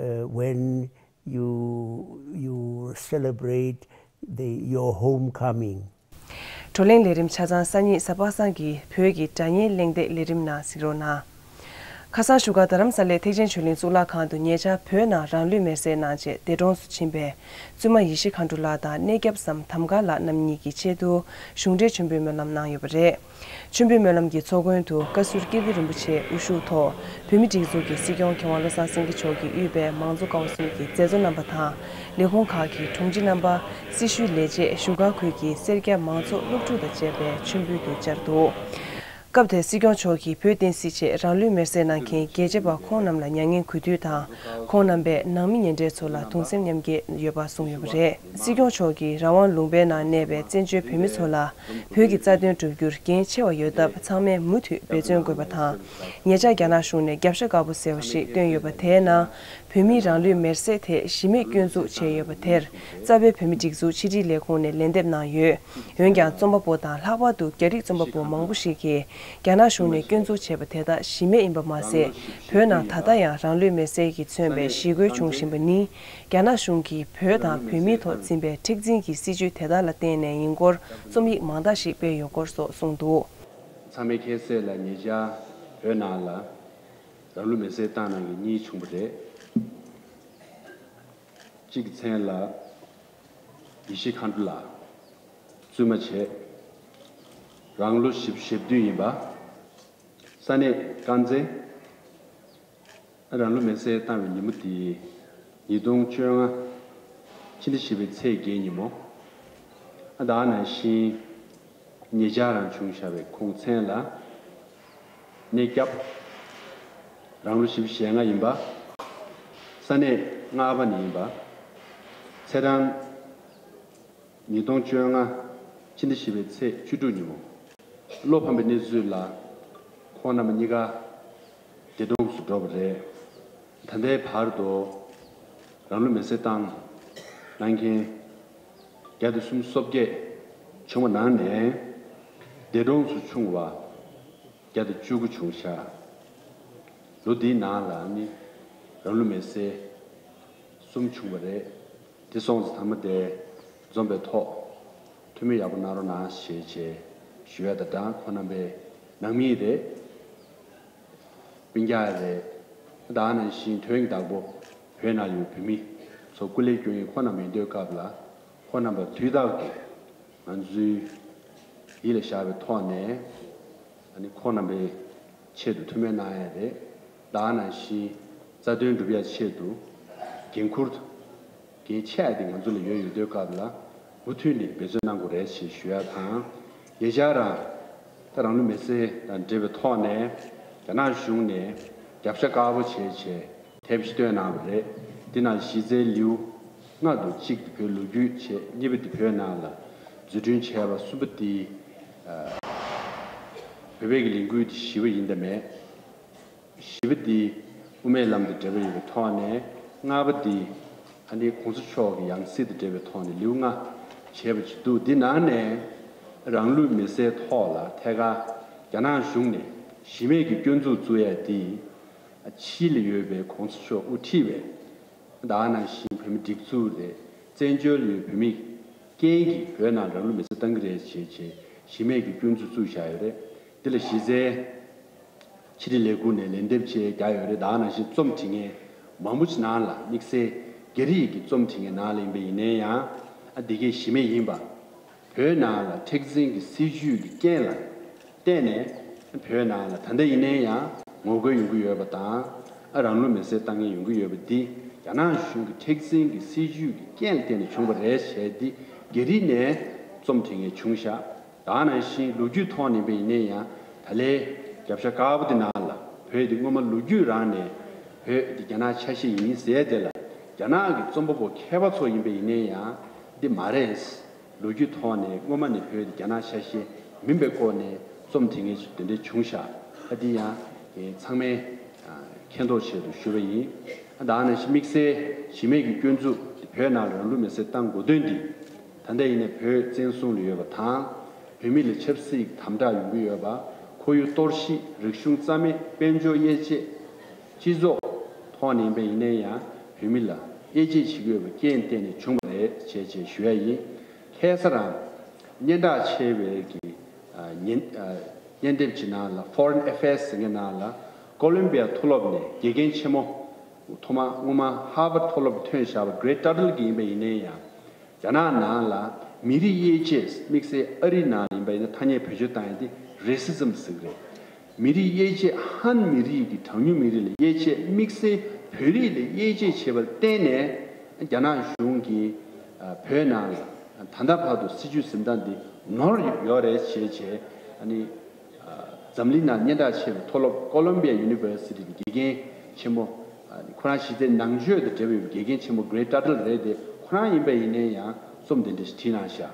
uh, when you, you celebrate the, your homecoming. བགྲོ་གླེང་ལས་རིམ་ཆ་ཚང་སང་ཉིན་གཟའ་པ་སངས་ཀྱི་བོད་ཀྱི་སྒྲ་སྙན་གླེང་སྟེགས་ལས་རིམ་ནང་གཟིགས་རོགས་གནང་། ཁ་སང་བཞུགས་སྒར་རྡ་རམ་ས་ལའི་ཐེག་ཆེན་ཆོས་གླིང་གཙུག་ལག་ཁང་དུ་ཉེ་ཆར་བོད་ནང་རང་ལུས་མེར་སྲེག་གནང་རྗེས་འདས་གྲོངས་སུ་ཕྱིན་པའི་བཙུན་མ་ཡེ་ཤེས་མཁའ་འགྲོ་ལགས་དང་གནས་སྐྱབས་ཟམ་དམ་མཁའ་ལགས་རྣམ་གཉིས་ཀྱི་ཆེད་དུ་གཞུང་འབྲེལ་མཆོད་འབུལ་སྨོན་ལམ་གནང་ཡོད་པ་རེད། མཆོད་འབུལ་སྨོན་ལམ་གྱི་ཚོགས་མགོན་དུ་བཀའ་ཟུར་ཀིརྟི་རིན་པོ་ཆེའི་དབུ་བཞུགས་ཐོག་བོད་མིའི་སྒྲིག་འཛུགས་ཀྱི་སྲིད་སྐྱོང་མཁས་དབང་བློ་བཟང་སེང་གེ་མཆོག་གིས་དབུས་པའི་མང་གཙོ་ཀ་བ་གསུམ་གྱི་མཛད་གཙོ་རྣམ་པ་དང་ལས་ཁུངས་ཁག་གི་དྲུང་ཆེ་རྣམ་པ། སྲི་ཞུའི་ལས་བྱེད་བཞུགས་སྒར་ཁུལ་གྱི་སེར་སྐྱ་མང་ཚོགས་སློབ་ཕྲུག་དང་བཅས་པའི་མཆོད་འབུལ་དུ་བཅར་འདུག་སྐབས་དེར་སྲིད་སྐྱོང་མཆོག་གིས་བོད་བསྟན་སྲིད་ཆེད་རང་ལུས་མེར་སྲེག་གནང་མཁན་རྒྱལ་གཅེས་པ་ཁོང་རྣམས་ལ་མྱ་ངན་གུས་འདུད་དང་། ཁོང་རྣམ་པས་ནང་མི་ཉེ་འབྲེལ་ཚོ་ལ་གདུང་སེམས་མཉམ་སྐྱེད་ཡོད་པ་གསུངས་ཡོད་པ་རེད། སྲིད་སྐྱོང་མཆོག་གིས་རང་དབང་ལུང་པའི་ནང་གནས་པའི་བཙན་བྱོལ་བོད་མི་ཚོ་ལ་བོད་ཀྱི་རྩ་དོན་བསྒྲུབ་རྒྱུར་འགན་ཆེ་བ་ཡོད་སྟབས། ཚང་མས་མུ་མཐུད་འབད་བརྩོན་དགོས་པ་དང་། ཉེ་ཆར་རྒྱ་ནག་གཞུང་ནས་རྒྱབ་ཤ་དཀར་པོ་ཟེར་བ་ཞིག་བཏོན་ཡོད་པ་དེའི་ནང་། བོད་མིའི་རང་ལུས་མེར་སྲེག་ཐད་གཞི་མེད་སྐྱོན་འཛུགས་བྱས་ཡོད་པ་དེར། རྩ་བའི་བོད་མིའི་སྒྲིག་འཛུགས་ཕྱི་དྲིལ་ལས་ཁུངས་ནས་ལན་འདེབས་གནང་ཡོད། འོན་ཀྱང་། རྩོམ་པ་པོ་དང་ལྷག་པར་དུ་རྒྱ་རིགས་རྩོམ་པ་པོ་མང་པོ་ཞིག་གིས། རྒྱ་ནག་གཞུང་ནས་སྐྱོན་འཛུགས་བྱས་པ་དེ་དག་གཞི་མེད་ཡིན་པ་མ་ཟད། བོད་ནང་ད་ལྟ་ཡང་རང་ལུས་མེར་སྲེག་གིས་མཚོན་པའི་ཞི་རྒོལ་འབྱུང་བཞིན་པ་ནི། རྒྱ་ནག་གཞུང་གིས་བོད་དང་བོད་མིའི་ཐོག་འཛིན་པའི་མཁྲེགས་འཛིན་གྱི་སྲིད་བྱུས་དེ་དག་ལ་བརྟེན་ནས་ཡིན་སྐོར། རྩོམ་ཡིག་མང་དག་ཞིག་སྤེལ་ཡོད་སྐོར་སོགས་གསུངས་འདུག་ཚང་མས་མཁྱེན་གསལ་ལ། ཉེ་ཆར་བོད་ནང་ལ་རང་ལུས་མེར་སྲེག་བཏང་གནང་མཁན་གཉིས་བྱུང་བ་རེད། གཅིག་གི་མཚན་ལ་ཡེ་ཤེས་མཁའ་འགྲོ་ལགས། བཙུན་མ་བྱས། རང་ལོ་བཞི་བཅུ་ཞེ་བདུན་ཡིན་པ། ས་གནས་དཀར་མཛེས། རང་ལུས་མེར་སྲེག་བཏང་བའི་ཉིན་མོ་དེ་ཉིས་སྟོང་བཅོ་ལྔ་ཕྱི་ཟླ་བཞི་པའི་ཚེས་བརྒྱད་ཉིན་མོ། ད་ག་ནང་བཞིན་ཉེ་ཆར་རང་བྱུང་བཞག་པའི་ཁོང་མཚན་ལ་གནས་སྐྱབས། རང་ལོ་བཞི་བཅུ་ཞེ་ལྔ་ཡིན་པ། ས་གནས་རྔ་པ་ནས་ཡིན་པ། ཚེས་གྲངས་ཉིས་སྟོང་བཅོ་ལྔ་ཕྱི་ཟླ་བཞི་པའི་ཚེས་བཅུ་དྲུག་ཉིན་མོ། བློ་ཕམ་པའི་གནས་ཚུལ་ལ་ཁོང་རྣམ་པ་གཉིས་ཀ་འདས་གྲོངས་སུ་འགྲོ་བ་རེད། ད་ལྟའི་བར་དུ་རང་ལུས་མེར་སྲེག་བཏང་གནང་མཁན་བརྒྱ་དང་སུམ་ཅུ་སོ་བརྒྱད་བྱུང་བ་ནང་ནས་འདས་གྲོངས་སུ་བྱུང་བ་བརྒྱ་དང་བཅུ་དགུ་བྱུང་ཤག་ལོ་འདིའི་ནང་ལ་ནི་རང་ལུས་མེར་སྲེག་གསུམ་བྱུང་བ་རེད། དེ་སོང་ཙང་མཐའ་མ་དེ་འཛོམས་པའི་ཐོག་ཐུགས་སྨོན་ཡག་པོ་གནང་རོགས་གནང་ཞེས་བྱས་ཞུ་ཡ་དང་སྦྲགས། ཁོང་རྣམ་པའི་ནང་མི་རེད། སྤུན་ཀྱག་རེད། ད་ག་ནང་བཞིན་དོན་གྱི་བདག་པོ་བོད་ནང་ཡོད་བོད་མི་ཚོ་སྐུ་ལས་བསྐྱོན་མཁན་ཁོང་རྣམ་པ་ཡིན་དུས་སྐབས་ལ། ཁོང་རྣམ་པ་དུས་རྟག་ཏུ་ང་ཚོའི་ཡིད་ལ་བཞག་པའི་ཐོག་ནས། ཨ་ནི་ཁོང་རྣམ་པའི་ཆེད་དུ་ཐུགས་སྨོན་གནང་ཡ་རེད། ད་ག་ནང་བཞིན་རྩ་དོན་སྒྲུབ་ཡ་ཆེད་དུ་འགན་འཁུར་འགན་ཆེ་ཡ་དེ་ང་ཚོ་ལ་ཡོད་ཡོད་དུས་སྐབས་ལ། མུ་མཐུད་ནས་འབད་བརྩོན་གནང་དགོས་རེད་ཞེས་ཞུ་ཡ་དང་། ཉེ་ཆར་རང་ད་རང་ལུས་མེར་སྲེག་དང་འབྲེལ་བའི་ཐོག་ནས་རྒྱ་ནག་གཞུང་ནས་རྒྱབ་ཤ་དཀར་པོ་བྱས་བྱས་དེབ་ཅིག་བཏོན་གནང་བ་རེད། འདི་ནང་གཞི་རྩའི་ལེའུ་ལྔ་འདུག་གཅིག་དེ་བོད་ལོ་རྒྱུས་བྱས། གཉིས་པ་དེ་བོད་ནང་ལ་འཛུགས་སྐྲུན་བྱས་པ། གསུམ་པ་དེ་བོད་པའི་གི་ལས་འགུལ་དེ་བཞི་པ་ཡིན་དང་མེད། བཞི་པ་འདི་དབུ་མའི་ལམ་དང་འབྲེལ་བ་ཡོད་པའི་ཐོག་ནས། ལྔ་པ་འདི་ཨ་ནི་གོང་ས་མཆོག་གི་ཡང་སྲིད་དང་འབྲེལ་བའི་ཐོག་ནས་ལེའུ་ལྔ་བྱས་པ་ཅིག་འདུག་འདི་ནང་ནས་རང་ལུས་མེར་སྲེག་ཐོག་ལ་ཐད་ཀར་རྒྱ་ནག་གཞུང་ནས་གཞི་མེད་ཀྱི་སྐྱོན་འཛུགས་བཙུགས་ཡ་འདི། ཕྱི་ལ་ཡོད་པའི་གོང་ས་མཆོག་དབུ་ཁྲིད་པའི་ད་ག་ནང་བཞིན་བོད་མི་སྒྲིག་འཛུགས་རེད། བཙན་བྱོལ་ཡོད་བོད་མི་རྐྱེན་གྱིས་བོད་ནང་རང་ལུས་མེར་སྲེག་བཏང་གི་རེད་ཅེས་བྱས་གཞི་མེད་ཀྱི་སྐྱོན་འཛུགས་བཙུགས་བཞག་ཡོད་རེད། འདི་ལ་གཞི་རྩའི་ཕྱི་དྲིལ་ལས་ཁུངས་ནས་ལན་འདེབས་བྱས་རྒྱག་ཡོད་རེད། ད་ག་ནང་བཞིན་རྩོམ་འབྲི་མཁན་མང་པོ་ཅིག་ནང་ལ། དམིགས་བསལ་རྒྱ་རིགས་ཀྱི་རྩོམ་འབྲི་མཁན་ནང་ལ་ཡིན་པ་ཡིན་ནའི་ཡང་། ཨ་འདི་གའི་གཞི་མེད་ཡིན་པ། བོད་ནང་ལ་མཁྲེགས་འཛིན་གྱི་སྲིད་བྱུས་ཀྱི་རྐྱེན་ལ་བརྟེན་ནས་བོད་ནང་ལ་ད་ལྟ་ཡིན་ནའི་ཡང་ངོ་རྒོལ་ཡོང་གི་ཡོད་པ་དང་། ཨ་རང་ལུས་མེར་སྲེག་བཏང་མཁན་ཡོང་གི་ཡོད་པ་འདི་རྒྱ་ནག་གཞུང་གི་མཁྲེགས་འཛིན་གྱི་སྲིད་བྱུས་ཀྱི་རྐྱེན་ལ་བརྟེན་ནས་བྱུང་བ་རེད་ཞེས་འདི་རྒྱ་རིགས་ནས་རྩོམ་འབྲི་མཁན་བྱུང་ཤག་ད་ག་ནང་བཞིན་ལོ་རྒྱུས་ཐོག་ནས་ཡིན་པ་ཡིན་ནའི་ཡང་ད་ལོའི་རྒྱབ་ཤ་དཀར་པོ་འདི་ནང་ལ་བོད་འདི་སྔོན་མ་ལོ་རྒྱུས་རང་ནས་བོད་འདི་རྒྱ་ནག་ཆ་ཤས་ཡིན་ཟེར་དེ་ལ་རྒྱ་ནག་གི་རྩོམ་པ་པོ་མཁས་པ་ཚོ་ཡིན་པ་ཡིན་ནའི་ཡང་འདི་མ་རེད། ལོ་རྒྱུས་ཐོག་ནས་སྔོན་མ་ནས་བོད་དེ་རྒྱ་ནག་ཆ་ཤས་མིན་པའི་སྐོར་ནས་རྩོམ་དེ་ངས་དེ་འདྲ་བྱུང་ཤག་ཨ་འདི་ཡང་ཚང་མས་མཁྱེན་རྟོགས་ཆེད་དུ་ཞུ་བ་ཡིན། ཨ་ད་ག་ནང་བཞིན་དམིགས་བསལ་གཞི་མེད་ཀྱི་སྐྱོན་འཛུགས་དེ་བོད་ནང་ལ་རང་ལུས་མེར་སྲེག་བཏང་དགོས་དོན་འདི། ད་ལྟ་ཡིན་ནའི་བོད་བཙན་བཟུང་ལ་ཡོད་པ་དང་། བོད་མི་ལ་ཆབ་སྲིད་ཀྱི་དམ་དྲག་ཡོང་གི་ཡོད་པ། ཁོར་ཡུག་གཏོར་བཤིག་རིག་གཞུང་རྩ་མེད། དཔལ་འབྱོར་དབྱེ་འབྱེད། སྤྱི་ཚོགས་ཐོག་ནས་ཡིན་པ་ཡིན་ནའི་ཡང་བོད་མི་ལ་དབྱེ་འབྱེད་བྱེད་ཀྱི་ཡོད་པའི་རྐྱེན་བརྟེན་ནས་བྱུང་བ་རེད་ཅེས་ཅེས་ཞུ་ཡ་ཡིན། ཁ་སང་རང་སྙན་གྲགས་ཆེ་བའི་གི་ཨ་སྙན་ཨ་སྙན་དེབ་ཀྱི་ནང་ལ། Foreign Affairs ཟེར་མཁན་ནང་ལ། ཀོ་ལོམ་བི་ཡ་མཐོ་སློབ་ནས་དགེ་རྒན་ཆེན་མོ་ཐོག་མ་སྔོན་མ་ཧར་ཝརཌ་མཐོ་སློབ་ཐོན་བཞག་པ་Gray Tuttle གྱི་ཡིན་པ་ཡིན་ནའི་ཡང་། རྒྱ་ནག་ནང་ལ་མི་རིགས་དབྱེ་འབྱེད། དམིགས་བསལ་ཨ་རི་ནང་ལ་ཡིན་པ་ཡིན་ན་ཐ་སྙད་བེད་སྤྱོད་བཏང་ཡ་དེ་རེ་སི་ཛམ་ཟེར་གི་རེད། མི་རིགས་དབྱེ་འབྱེད། ཧན་མི་རིགས་ཀྱི་གྲངས་ཉུང་མི་རིགས་ལ་དབྱེ་འབྱེད། དམིགས་བསལ་བོད་རིགས་ལ་དབྱེ་འབྱེད་བྱས་པར་བརྟེན་ནས་རྒྱ་ནག་གཞུང་གིས་ཨ་བོད་ནང་ལ་ད་ལྟ་བར་དུ་སྲིད་བྱུས་འཛིན་སྟངས་འདི་ནོར་ཡོད་རེད་ཅེས་བྱས། ཨ་ནི་འཛམ་གླིང་ནང་སྙན་གྲགས་ཆེ་བའི་མཐོ་སློབ་Columbia University གི་དགེ་རྒན་ཆེན་མོ། ཁོ་རང་གཞི་རྩའི་ནང་ཆོས་དང་འབྲེལ་བའི་དགེ་རྒན་ཆེན་མོ་Gray Tuttle རེད་དེ། ཁོ་རང་ཡིན་པ་ཡིན་ནའི་ཡང་རྩོམ་དེ་འདྲ་ཞིག་བྲིས་གནང་ཤག་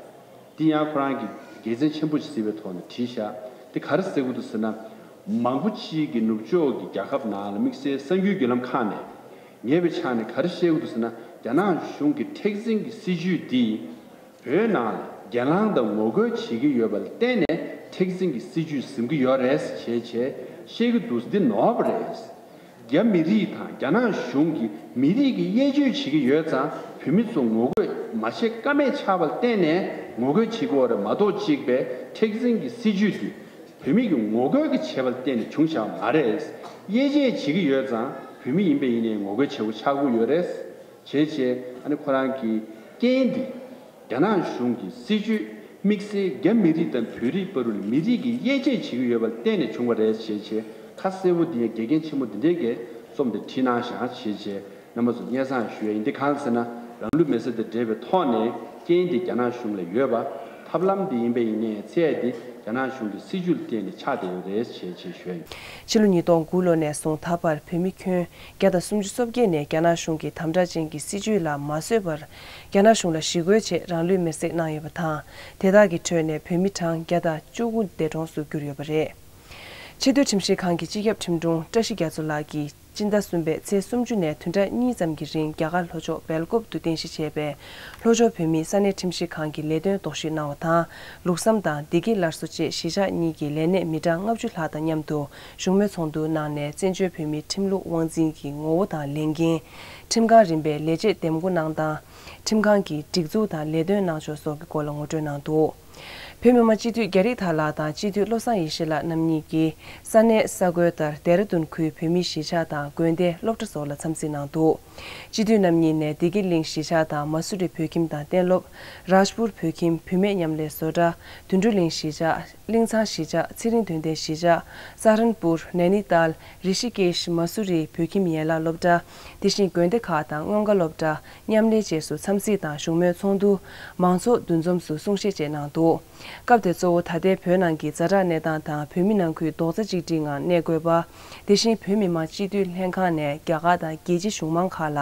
དེ་ཡང་ཁོ་རང་གིས་དགེ་མཚན་ཆེན་པོ་ཞིག་གཟིགས་པའི་ཐོག་ནས་བྲིས་ཤག་དེ་ག་རེ་ཟེར་གྱི་འདུག་ཟེར་ན། མང་པོ་ཅིག་གིས་ནུབ་ཕྱོགས་ཀྱི་རྒྱལ་ཁབ་ནང་ལ། དམིགས་བསལ་གསར་འགྱུར་བརྒྱུད་ལམ་ཁག་ནས་ངེས་པའི་ཆ་ནས་ག་རེ་བཤད་ཀྱི་འདུག་ཟེར་ན། རྒྱ་ནག་གཞུང་གི་མཁྲེགས་འཛིན་གྱི་སྲིད་བྱུས་འདིས་བོད་ནང་ལ་གྱེན་ལངས་དང་ངོ་རྒོལ་བྱེད་ཀྱི་ཡོད་པ་ལ་བརྟེན་ནས་མཁྲེགས་འཛིན་གྱི་སྲིད་བྱུས་འཛིན་གྱི་ཡོད་རེད་ཅེས་བྱས་བཤད་ཀྱི་འདུག་འདི་ནོར་བ་རེད། རྒྱ་མི་རིགས་དང་རྒྱ་ནག་གཞུང་གིས་མི་རིགས་ཀྱི་དབྱེ་གཅོད་བྱེད་ཀྱི་ཡོད་ཙང་། བོད་མི་ཚོ་ངོ་རྒོལ་མ་བྱེད་ཀ་མེད་ཆགས་པ་ལ་བརྟེན་ནས་ངོ་རྒོལ་བྱེད་ཀྱི་ཡོད་རེད་མ་གཏོགས། གཅིག་པའི་མཁྲེགས་འཛིན་གྱི་སྲིད་བྱུས་འདི་བོད་མི་གི་ངོ་རྒོལ་གྱི་བྱས་པ་ལ་བརྟེན་ནས་བྱུང་བཞག་མ་རེད། དབྱེ་འབྱེད་བྱེད་ཀྱི་ཡོད་ཙང་། བོད་མི་ཡིན་པ་ཡིན་ནའི་ངོ་རྒོལ་བྱེད་དགོས་ཆགས་ཀྱི་ཡོད་རེད། བྱས་བྱས་ཨ་ནི་ཁོ་རང་གི་རྐྱེན་འདི། རྒྱ་ནག་གཞུང་གི་སྲིད་བྱུས། དམིགས་བསལ་རྒྱ་མི་རིགས་དང་བོད་རིགས་བར་ལ་མི་རིགས་ཀྱི་དབྱེ་འབྱེད་བྱེད་ཀྱི་ཡོད་པ་ལ་བརྟེན་ནས་བྱུང་བ་རེད་ཅེས་བྱས། ཁ་གསལ་པོ་འདི་ཡང་དགེ་རྒན་ཆེན་མོ་འདི་འདྲས་ཀྱིས་རྩོམ་འདི་བྲིས་གནང་ཤག་ཅེས་བྱས། རྣམ་པ་ཚོ་སྙན་སེང་ཞུ་ཡ་ཡིན། འདི་གང་ཟེར་ན། རང་ལུས་མེར་སྲེག་དང་འབྲེལ་བའི་ཐོག་ནས་རྐྱེན་འདི་རྒྱ་ནག་གཞུང་ལ་ཡོད་པ། ཐབས་ལམ་འདི་ཡིན་པ་ཡིན་ནའི་འཚོལ་ཡ་འདི་རྒྱ་ནག་གཞུང་གི་སྲིད་བྱུས་ལ་བརྟེན་ནས་ཆགས་བསྡད་ཡོད་རེད་ཅེས་བྱས་ཞུ་ཡ་ཡིན། ཕྱི་ལོ་ཉིས་སྟོང་དགུ་ལོ་ནས་བཟུང་ད་བར་བོད་མི་ཁྱོན་བརྒྱ་དང་སུམ་ཅུ་སོ་བརྒྱད་ནས་རྒྱ་ནག་གཞུང་གི་དམ་དྲག་ཅན་གྱི་སྲིད་བྱུས་ལ་མ་བཟོད་པར། རྒྱ་ནག་གཞུང་ལ་ཞི་རྒོལ་ཆེད་རང་ལུས་མེར་སྲེག་གནང་ཡོད་པ་དང་། དེ་དག་གི་ཁྲོད་ནས་བོད་མི་གྲངས་བརྒྱ་དང་བཅུ་དགུ་འདས་གྲོངས་སུ་གྱུར་ཡོད་པ་རེད། ཆེས་མཐོའི་ཁྲིམས་ཞིབ་ཁང་གི་སྤྱི་ཁྱབ་ཁྲིམས་དྲུང་བཀྲ་ཤིས་རྒྱ་མཚོ་ལགས་ཀྱིས་སྤྱི་ཟླ་གསུམ་པའི་ཚེས་སུམ་ཅུ་ནས་བདུན་ཕྲག་གཉིས་ཙམ་གྱི་རིང་རྒྱ་གར་ལྷོ་ཕྱོགས་སྦེལ་ཀོབ་ཏུ་རྟེན་གཞི་བྱས་པའི་ལྷོ་ཕྱོགས་བོད་མིའི་ས་གནས་ཁྲིམས་ཞིབ་ཁང་གི་ལས་དོན་རྟོག་ཞིབ་གནང་བ་དང་། ལུགས་བསམ་དང་བདེ་སྐྱིད་སླར་གསོ་བཅས་གཞིས་ཆགས་གཉིས་ཀྱི་ལས་སྣེ་མི་གྲངས་ལྔ་བཅུ་ལྷག་དང་མཉམ་དུ་བཞུགས་མོལ་ཚོགས་འདུ་གནང་ནས། བཙན་བྱོལ་བོད་མིའི་ཁྲིམས་ལུགས་དབང་འཛིན་གྱི་ངོ་བོ་དང་ལས་འགན། ཁྲིམས་ཁང་རིམ་པའི་ལས་བྱེད་འདེམས་བསྐོ་གནང་སྟངས། ཁྲིམས་ཁང་གི་སྒྲིག་འཛུགས་དང་ལས་དོན་གནང་ཕྱོགས་སོགས་ཀྱི་སྐོར་ལ་ངོ་སྤྲོད་གནང་འདུག་བོད་མི་མང་སྤྱི་འཐུས་རྒྱ་རིག་ཐར་ལགས་དང་སྤྱི་འཐུས་བློ་བཟང་ཡེ་ཤེས་ལགས་རྣམ་གཉིས་ཀྱིས་ས་གནས་ས་ཁུལ་ལྟར་ལྡེ་ར་ལྡུན་ཁུལ་བོད་མིའི་གཞིས་ཆགས་དང་དགོན་སྡེ་སློབ་གྲྭ་སོགས་ལ་འཚམས་གཟིགས་གནང་འདུག་སྤྱི་འཐུས་རྣམ་གཉིས་ནས་བདེ་སྐྱིད་གླིང་གཞིས་ཆགས་དང་མ་སུ་རི་བོད་ཁྱིམ་དང་གཏན་སློབ། རཱཇ་པུར་བོད་ཁྱིམ་བུད་མེད་མཉམ་ལས་བཟོ་གྲྭ། དོན་གྲུབ་གླིང་གཞིས་ཆགས། གླིང་ཚང་གཞིས་ཆགས། ཚེ་རིང་དོན་ལྡན་གཞིས་ཆགས། ས་ཧ་རན་པུར། ནེ་ནི་ཏཱལ། རི་ཤི་ཀེཤ། མ་སུ་རི་བོད་ཁྱིམ་ཡན་ལག་སློབ་གྲྭ། དེ་བཞིན་དགོན་སྡེ་ཁག་དང་མངོན་དགའ་སློབ་གྲྭ། མཉམ་ལས་བཅས་སུ་འཚམས་གཟིགས་དང་བཞུགས་མོལ་ཚོགས་འདུ། མང་ཚོགས་འདུ་འཛོམས་སུ་གསུང་བཤད་བཅས་གནང་འདུག་སྐབས་དེར་གཙོ་བོ་ད་ལྟའི་བོད་ནང་གི་ཛ་དྲག་གནས་སྟངས་དང་བོད་མི་ནང་ཁུལ་རྡོག་རྩ་གཅིག་སྒྲིལ་ངང་གནས་དགོས་པ། དེ་བཞིན་བོད་མི་མང་སྤྱི་འཐུས་ལྷན་ཁང་ནས་རྒྱ་གར་དང་རྒྱལ་སྤྱི་གཞུང་མང་ཁག་ལ་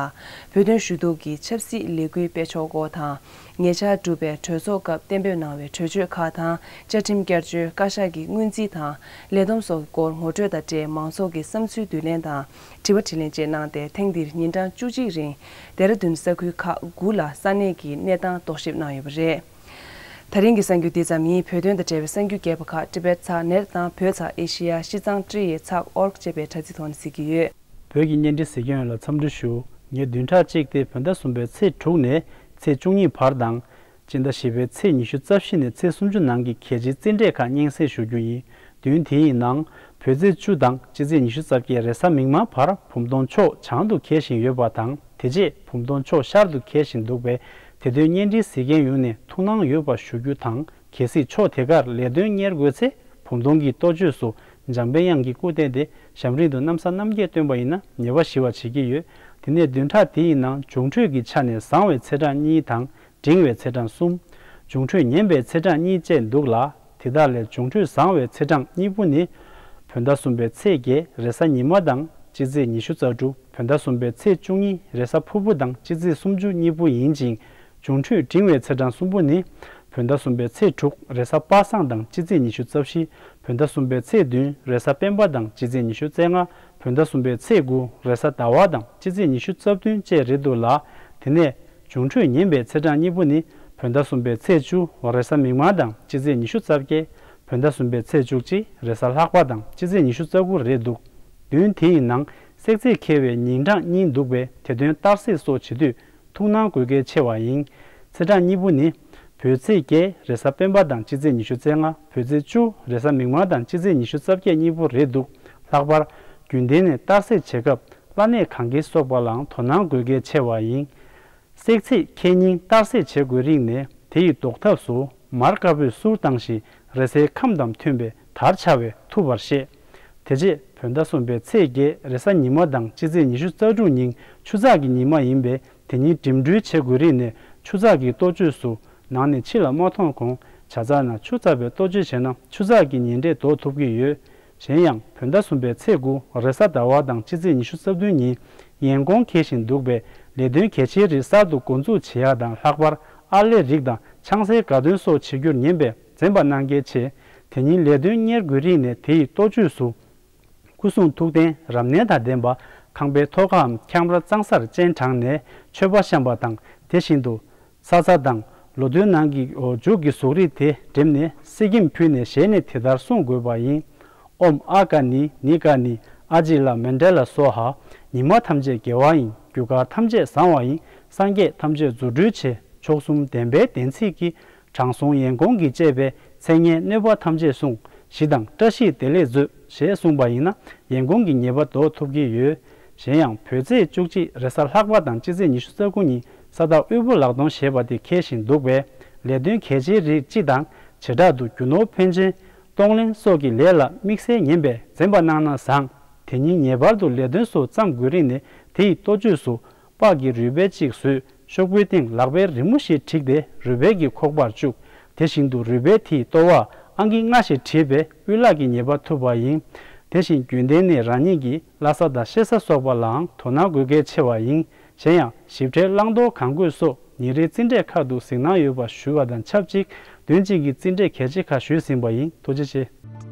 བོད་དོན་ཞུ་གཏུག་གི་ཆབ་སྲིད་ལས་འགུལ་སྤེལ་ཕྱོགས་སྐོར་དང་། ཉེ་ཆར་བསྒྲུབས་པའི་གྲོས་ཚོགས་སྐབས་གཏན་འབེབས་གནང་བའི་གྲོས་ཆོད་ཁག་དང་བཅའ་ཁྲིམས་བསྐྱར་བཅོས། བཀའ་ཤག་གི་སྔོན་རྩིས་དང་ལས་བསྡོམས་སོགས་ཀྱི་སྐོར་ངོ་སྤྲོད་དང་འབྲེལ་མང་ཚོགས་ཀྱི་བསམ་ཚུལ་བསྡུ་ལེན་དང་དྲི་བ་དྲིས་ལན་བཅས་གནང་སྟེ། ཐེངས་འདིར་ཉིན་གྲངས་བཅུ་གཅིག་རིང་ལྡེ་ར་ལྡུན་ས་ཁུལ་ཁག་དགུ་ལ་ས་གནས་ཀྱི་གནས་སྟངས་རྟོག་ཞིབ་གནང་ཡོད་པ་རེད། ད་རིང་གི་གསར་འགྱུར་འདི་ཙམ་ཡིན། བོད་དོན་དང་འབྲེལ་བའི་གསར་འགྱུར་རྒྱས་པ་ཁག་ཏི་བེད་ཚག་ནེ་ཊི་དང་བོད་ཚག་ཨེ་ཤི་ཡ་སྤྱི་གཙང་ཊི་ཨེ་ཚག་ཨོར་གི་ཅེས་པའི་དྲ་ཚིགས་ཐོག་ནས་གཟིགས་ཀྱི་ཡོད། བོད་ཀྱི་བརྙན་འཕྲིན་གཟིགས་མཁན་ཡོངས་ལ་འཚམས་འདྲི་ཞུ། ངས་བདུན་ཕྲག་གཅིག་སྟེ་བོད་ཟླ་གསུམ་པའི་ཚེས་དྲུག་ནས་ཚེས་བཅུ་གཉིས་བར་དང་། སྤྱི་ཟླ་བཞི་པའི་ཚེས་ཉི་ཤུ་རྩ་བཞི་ནས་ཚེས་སུམ་ཅུ་ནང་གི་གལ་ཆེའི་རྩིས་འབྲས་ཁག་སྙན་སེང་ཞུ་རྒྱུ་ཡིན། བདུན་དེའི་ནང་བོད་ཚེས་བཅུ་དང་སྤྱི་ཚེས་ཉི་ཤུ་རྩ་བརྒྱད་རེས་གཟའ་མིག་དམར་བར་བུམ་སྟོང་ཕྱོགས་བྱང་དུ་འགྱེལ་བཞིན་ཡོད་པ་དང་། དེ་རྗེས་བུམ་སྟོང་ཕྱོགས་ཤར་དུ་འགྱེལ་བཞིན་འདུག་པས། དེ་དོན་བརྙན་འཕྲིན་གཟིགས་མཁན་ཡོངས་ནས་ཐུགས་སྣང་ཡོད་པ་ཞུ་རྒྱུ་དང་། གལ་སྲིད་ཕྱོགས་དེ་གར་ལས་དོན་གཉེར་དགོས་ཚེ། བུམ་སྟོང་གི་གཏོ་བཅོས་སུ་འཇམ་པའི་དབྱངས་ཀྱི་སྐུ་བསྟན་ཏེ། ཞམ་རིང་དུ་གནམ་ས་གནམ་རྒྱས་སྟོན་པ་ཡིན་ན་ཉེས་པ་ཞི་བར་བྱེད་ཀྱི་ཡོད། དེ་ནས་བདུན་ཕྲག་དེའི་ནང་འབྱུང་འཕྲོད་ཀྱི་ཆ་ནས་བཟང་བའི་ཚེས་གྲངས་གཉིས་དང་། འབྲིང་བའི་ཚེས་གྲངས་གསུམ། འབྱུང་འཕྲོད་ངན་པའི་ཚེས་གྲངས་གཉིས་བཅས་འདུག་ལ། དེ་དག་ལས་འབྱུང་འཕྲོད་བཟང་བའི་ཚེས་གྲངས་གཉིས་པོ་ནི། བོད་ཟླ་གསུམ་པའི་ཚེས་བརྒྱད་རེས་གཟའ་ཉི་མ་དང་སྤྱི་ཚེས་ཉི་ཤུ་རྩ་དྲུག། བོད་ཟླ་གསུམ་པའི་ཚེས་བཅུ་གཉིས་རེས་གཟའ་ཕུར་བུ་དང་སྤྱི་ཚེས་སུམ་ཅུ་གཉིས་པོ་ཡིན་ཅིང་། འབྱུང་འཕྲོད་འབྲིང་བའི་ཚེས་གྲངས་གསུམ་པོ་ནི། བོད་ཟླ་གསུམ་པའི་ཚེས་དྲུག་རེས་གཟའ་པ་སངས་དང་སྤྱི་ཚེས་ཉི་ཤུ་རྩ་བཞི། བོད་ཟླ་གསུམ་པའི་ཚེས་བདུན་རེས་གཟའ་སྤེན་པ་དང་སྤྱི་ཚེས་ཉི་ཤུ་རྩ་ལྔ། བོད་ཟླ་གསུམ་པའི་ཚེས་དགུ་རེས་གཟའ་ཟླ་བ་དང་སྤྱི་ཚེས་ཉི་ཤུ་རྩ་བདུན་བཅས་རེད་འདུག་ལ། དེ་ནས་འབྱུང་འཕྲོད་ངན་པའི་ཚེས་གྲངས་གཉིས་པོ་ནི། བོད་ཟླ་གསུམ་པའི་ཚེས་བཅུ་རེས་གཟའ་མིག་དམར་དང་སྤྱི་ཚེས་ཉི་ཤུ་རྩ་བརྒྱད། བོད་ཟླ་གསུམ་པའི་ཚེས་བཅུ་གཅིག་རེས་གཟའ་ལྷག་པ་དང་སྤྱི་ཚེས་ཉི་ཤུ་རྩ་དགུ་རེད་འདུག་བདུན་དེའི་ནང་བསྲེག་ཚེས་འཁེལ་བའི་ཉིན་གྲངས་གཉིས་འདུག་པས། དེ་དོན་གཏར་སྲེག་སོགས་བྱེད་དུས་ཐུགས་སྣང་དགོས་གལ་ཆེ་བ་ཡིན། ཚེས་གྲངས་གཉིས་པོ་ནི། བོད་ཚེས་བརྒྱད་རེས་གཟའ་སྤེན་པ་དང་སྤྱི་ཚེས་ཉི་ཤུ་རྩ་ལྔ། བོད་ཚེས་བཅུ་རེས་གཟའ་མིག་དམར་དང་སྤྱི་ཚེས་ཉི་ཤུ་རྩ་བརྒྱད་གཉིས་པོ་རེད་འདུག་ལྷག་པར་རྒྱུན་ལྡན་ནས་གཏར་སྲེག་བྱེད་སྐབས་གླ་གནས་གང་གིས་གསོག་པ་ལའང་དོ་སྣང་དགོས་གལ་ཆེ་བ་ཡིན། བསྲེག་ཚེས་འཁེལ་ཉིན་གཏར་སྲེག་བྱེད་དགོས་རིགས་ནས། དེ་ཡི་ཟློག་ཐབས་སུ་མར་དཀར་པོས་གསུར་བཏང་ཞིང་། རེས་གཟའི་ཁམས་དང་མཐུན་པའི་དར་འཕྱར་བས་ཐུབ་པར་བཤད། དེ་རྗེས་བོད་ཟླ་གསུམ་པའི་ཚེས་བརྒྱད་རེས་གཟའ་ཉི་མ་དང་སྤྱི་ཚེས་ཉི་ཤུ་རྩ་དྲུག་ཉིན་ཆུ་ཚགས་ཀྱི་ཉི་མ་ཡིན་པས། དེ་ཉིན་འགྲིམ་འགྲུལ་བྱེད་དགོས་རིགས་ནས། ཆུ་ཚགས་ཀྱི་གཏོ་བཅོས་སུ་ནང་ནས་ཕྱི་ལ་མ་མཐོང་གོང་ཇ་ཚགས་ནང་ཆུ་བཙགས་པའི་གཏོ་བཅོས་བྱས་ན་ཆུ་ཚགས་ཀྱི་ཉིན་རེ་ལྡོག་ཐུབ་ཀྱི་ཡོད། གཞན་ཡང་བོད་ཟླ་གསུམ་པའི་ཚེས་དགུ་རེས་གཟའ་ཟླ་བ་དང་སྤྱི་ཚེས་ཉི་ཤུ་རྩ་བདུན་ཉིན་ཡན་གོང་འཁེལ་བཞིན་འདུག་པས། ལས་དོན་གལ་ཆེའི་རིགས་གསར་དུ་འགོ་འཛུགས་བྱེད་ཡག་དང་། ལྷག་པར་ཨར་ལས་རིགས་དང་ཆང་སའི་དགའ་སྟོན་སོགས་བྱེད་རྒྱུར་ཉན་པས་འཛེམ་པ་གནང་གལ་ཆེ། དེ་ཉིན་ལས་དོན་གཉེར་དགོས་རིགས་ནས་དེ་ཡི་གཏོ་བཅོས་སུ། སྐུ་གསུང་ཐུགས་རྟེན་རབ་གནས་དང་ལྡན་པ་ཁང་པའི་ཐོག་ཁའམ་ཁྱམས་ར་གཙང་སར་སྤྱན་དྲངས་ནས་མཆོད་པ་བཤམས་པ་དང་། དེ་བཞིན་དུ། ས་ཚ་དང་ལོ་ཐོའི་ནང་གི་འོ་མཇུག་གི་གཟུགས་རིས་དེ་འགྲིམས་ནས་གསེར་སྐྱེམས་ཕུལ་ནས་ཞལ་ནས་དེ་ལྟར་གསུང་དགོས་པ་ཡིན། ཨོཾ་ཨ་ཀ་ནི་ནི་ཀ་ནི་ཨ་ཇི་ལ་མན་ཌེ་ལ་སྭཱ་ཧཱ། ཉི་མ་ཐམས་ཅད་དགེ་བ་ཡིན། རྒྱུ་སྐར་ཐམས་ཅད་བཟང་བ་ཡིན། སངས་རྒྱས་ཐམས་ཅད་རྫུ་འཕྲུལ་ཆེ། མཆོག་གསུམ་བདེན་པའི་བདེན་ཚིག་གིས། དྲང་སྲོང་ཡན་གོང་གིས་བཅས་པའི། མཚན་སྙན་གནོད་པ་ཐམས་ཅད་བསྲུང་། ཞི་དང་བཀྲ་ཤིས་བདེ་ལེགས་མཛོད། ཞེས་གསུངས་པ་ཡིན་ན་ཡན་གོང་གི་ཉེས་པ་ཟློག་ཐུབ་ཀྱི་ཡོད། གཞན་ཡང་བོད་ཚེས་བཅུ་གཅིག་རེས་གཟའ་ལྷག་པ་དང་སྤྱི་ཚེས་ཉི་ཤུ་རྩ་དགུ་ཉིན་ས་བདག་དབུལ་པོ་ལག་སྟོང་ཞེས་པ་དེ་འཁེལ་བཞིན་འདུག་པས། ལས་དོན་གལ་ཆེའི་རིགས་སྤྱི་དང་བྱེ་བྲག་ཏུ་རྒྱུ་ནོར་ཕོན་ཆེན་གཏོང་ལེན་སོགས་ཀྱི་ལས་ལ་དམིགས་བསལ་ཉན་པས་འཛེམ་པ་གནང་ན་བཟང་། དེ་ཉིན་ངེས་པར་དུ་ལས་དོན་སོགས་བརྩམ་དགོས་རིགས་ནས་དེ་ཡི་གཏོ་བཅོས་སུ། ལྤགས་ཀྱི་རུས་སྦལ་གཅིག་བཟོས། ཤོག་བུའི་སྟེང་ལག་པའི་རི་མོ་ཞིག་བྲིས་ཏེ་རུས་སྦལ་གྱི་ཁོག་པར་བཅུག་དེ་བཞིན་དུ་རུས་སྦལ་དེའི་ལྟོ་བར་ཨང་ཀི་ལྔ་ཞེས་བྲིས་པས་དབུལ་ལག་གི་ཉེས་པ་ཐུབ་པ་ཡིན། དེ་བཞིན་རྒྱུན་ལྡན་ནས་རང་ཉིད་ཀྱི་བླ་གཟའ་དང་གཤེད་གཟའ་སོགས་པ་ལའང་དོ་སྣང་དགོས་གལ་ཆེ་བ་ཡིན། གཞན་ཡང་ཞིབ་ཕྲའི་བླང་དོར་གང་དགོས་སོགས་ཉིན་རེའི་རྩིས་འབྲས་ཁག་ཏུ་གཟིགས་གནང་ཡོད་པ་ཞུ་བ་དང་ཆབས་ཅིག་བདུན་གཅིག་གི་རྩིས་འབྲས་གལ་ཆེ་ཁག་ཞུས་ཟིན་པ་ཡིན། ཐུགས་རྗེ་ཆེ།